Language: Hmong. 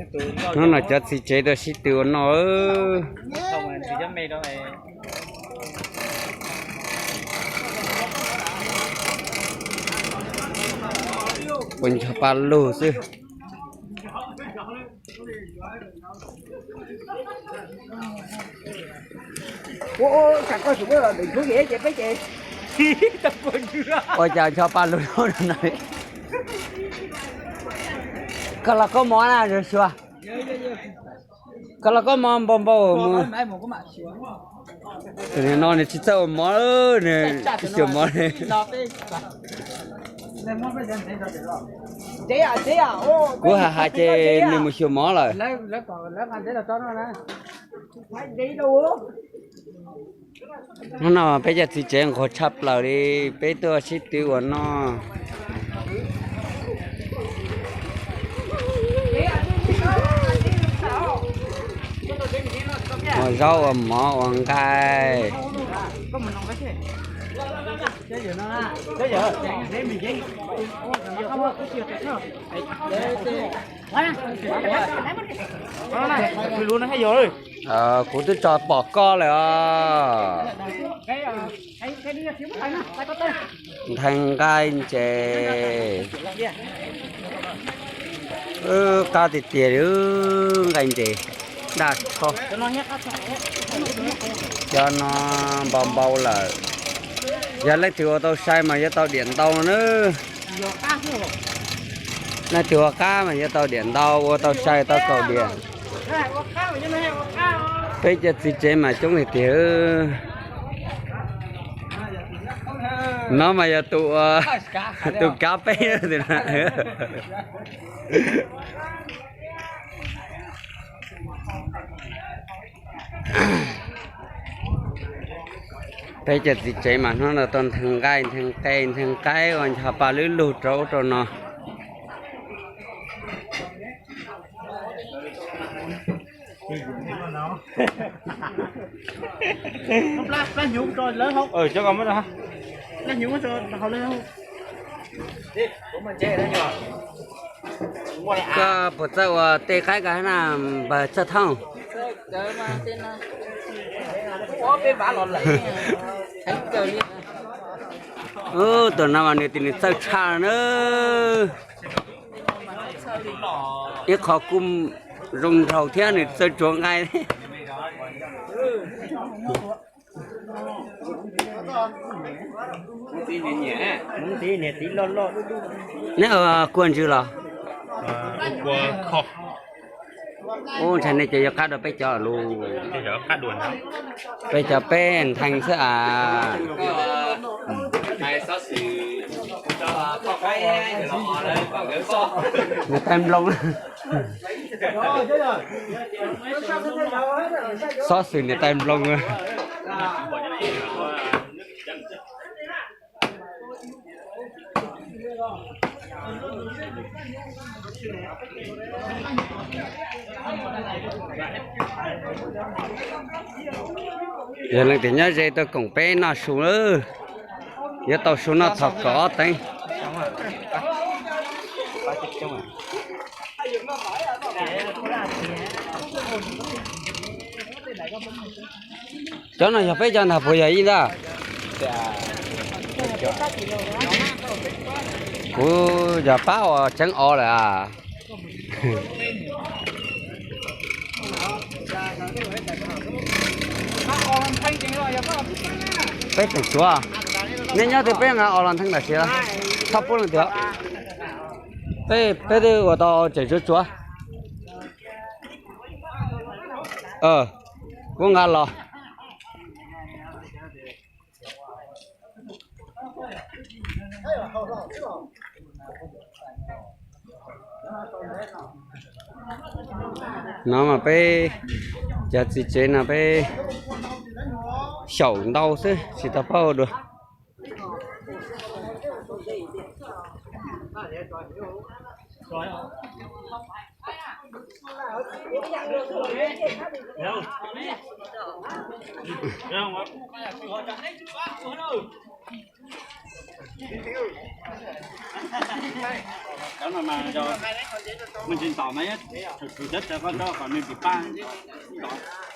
Hnub no cov txiv tsev tuaj sib tw ua noj. Ua nchog paj lug xwb. Ua cas nchog paj lug no? Koj los koj mov na Joshua? Koj los koj mov npau npau mus. Tus niag no nws tsis txawj ua mov, nws xyuas mov. Kuv hais hais ces nws mus xyuas mov lawm. Hnub no peb cov txiv tsev nquag tshaj plaws li, peb tuaj sib tw ua noj. Ua zaub ua mov ua nqaij. Kuv twb tso pom koj lawm os. Ntheev nqaij ntses. Qab tiag tiag li, nqaij ntses daj rho. Cov no npau npau lawm. Yog leej twg ua tau sai mas yuav tau diam ntau no na. Leej twg ua qab mas yuav tau diam ntau, ua tau sai tau kaum diam. Peb cov txiv tsev mas coob tiag tiag. No mas yog tus, tus kav peb. Peb cov txiv tsev mas hnub no tau ntheev nqaij ntheev qe ntheev qaib ua nchog paj lug lug rau ub rau no. Koj puas txawj ua tej qaib ko na npawg Txawj Thooj? Tus no mas nws tias nws txawj tshaj na. Ib qho kuj zoo nraug thiab nws txawj tsuav nqaij. Neb ua kua ntsw los? Ub, ntshai nej cov yuav qab dua peb cov lus. Peb cov peb ntheev xwb as. Niam tais nploos. Xov xwm niam tais nploos. Yog leej twg nyob ze tuaj koom peb noj su lawm. Yuav tau su noj txog kaum ob teev. Cov no yog peb cov ntag puas yog ib ntag? Kuv yog pab uas tseev os lawm as. Peb tseem tsuav. Nej nyob twg peb nqa os los ntheev tam sim. Txhob pub leej twg. Peb, peb twb ua tau tseem tsuav tsuav. Kuv nqa los. No mas peb cov txiv tsev no peb xyaum ntau xwb tsis tau paub dua. Cov no mas yog me ntsis ntaus mas, tsuas cov tawv koj rau kom nws pim paj ntaus.